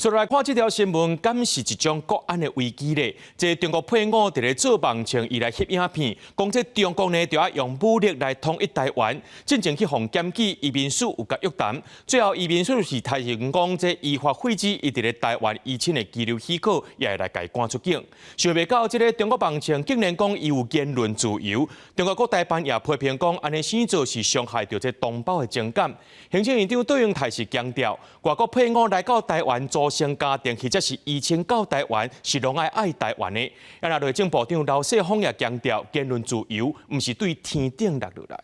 所以來看這條新聞，敢是一種國安的危機咧？這中國配偶佇咧做網唱，伊來翕影片，講這中國呢，就愛用武力來統一台灣。進前去予檢舉，移民署有共約談，最後移民署是提醒講，這依法廢止伊佇咧台灣依親的居留許可，也會來共伊趕出境。想袂到這个中國網唱竟然講伊有言論自由，中國國台辦也批評講，按呢生做是傷害著這同胞的情感。行政院長卓榮泰是強調，外國配偶來到台灣組成家庭，或者是依親到台灣，是攏愛愛台灣的。啊，若內政部長劉世鋒也強調，言論自由毋是對天頂落落來。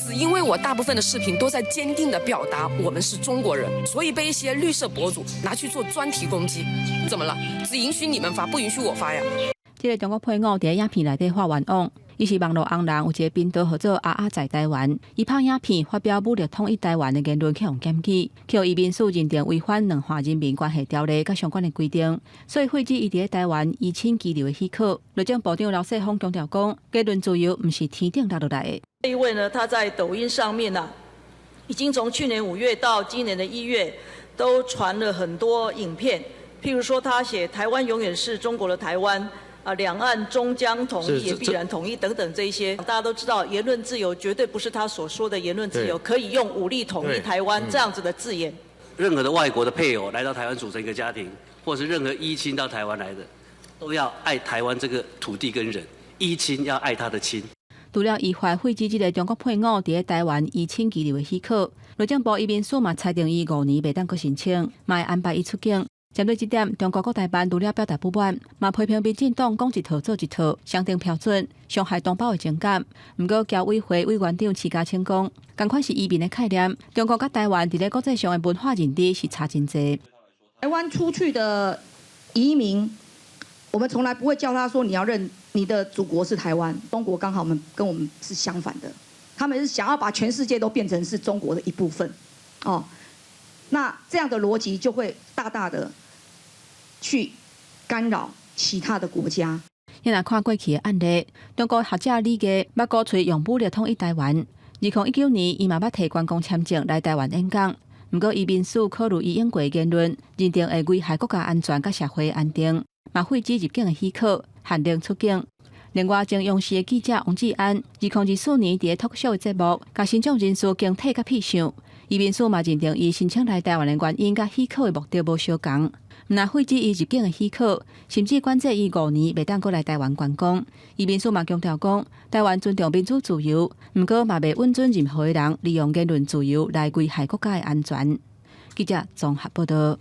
只因為我大部分的視頻都在堅定地表達我們是中國人，所以被一些綠色博主拿去做專題攻擊。怎麼了？只允許你們發，不允許我發呀？這个中國配偶佇影片內底發冤枉，伊是網路紅人，有一个頻道號做阿阿在台灣，伊拍影片發表武力統一台灣的言論，去予檢舉，去移民署認定違反兩岸人民關係條例佮相關的規定，所以廢止伊佇咧台灣依親居留的許可。內政部長劉世鋒強調講，言論自由毋是天頂落落來的。這一位呢，他在抖音上面啊，已經從去年5月到今年的1月，都傳了很多影片，譬如說他寫台灣永遠是中國的台灣。啊，兩岸終將統一，也必然統一等等這一些，大家都知道，言論自由絕對不是他所說的言論自由，可以用武力統一台灣這樣子的字眼。任何的外國的配偶來到台灣組成一個家庭，或是任何依親到台灣來的，都要愛台灣這個土地跟人，依親要愛他的親。除了依法廢止這个中國配偶佇咧台灣依親居留的許可，內政部移民署嘛裁定伊5年袂當閣申請，嘛會安排伊出境。針對這點，中國國台辦除了表達不滿，嘛批評民進黨講一套做一套，雙重標準，傷害同胞的情感。毋過，僑委會委員長徐家清講，仝款是移民的概念，中國佮台灣佇咧國際上的文化認知是差真濟。台灣出去的移民，我們從來不會叫他說你要認你的祖國是台灣。中國剛好我們跟我們是相反的，他們是想要把全世界都變成是中國的一部分，哦，那這樣的邏輯就會大大的去干擾其他的國家。你若看過去的案例，中國學者李毅捌鼓吹用武力統一台灣。2019年，伊嘛捌提觀光簽證來台灣演講，毋過移民署考慮伊演過言論，認定會危害國家安全佮社會安定，嘛廢止入境的許可，限令出境。另外，前央視的記者王志安，2024年佇咧 talk show 的節目，共身障人士經體佮痞笑，移民署嘛認定伊申請來台灣的原因佮許可的目的無相仝。毋但廢止伊入境的許可，甚至管制伊5年袂當閣來台灣觀光。移民署嘛強調講，台灣尊重民主自由，毋過嘛袂允准任何的人利用言論自由來危害國家的安全。記者綜合報道。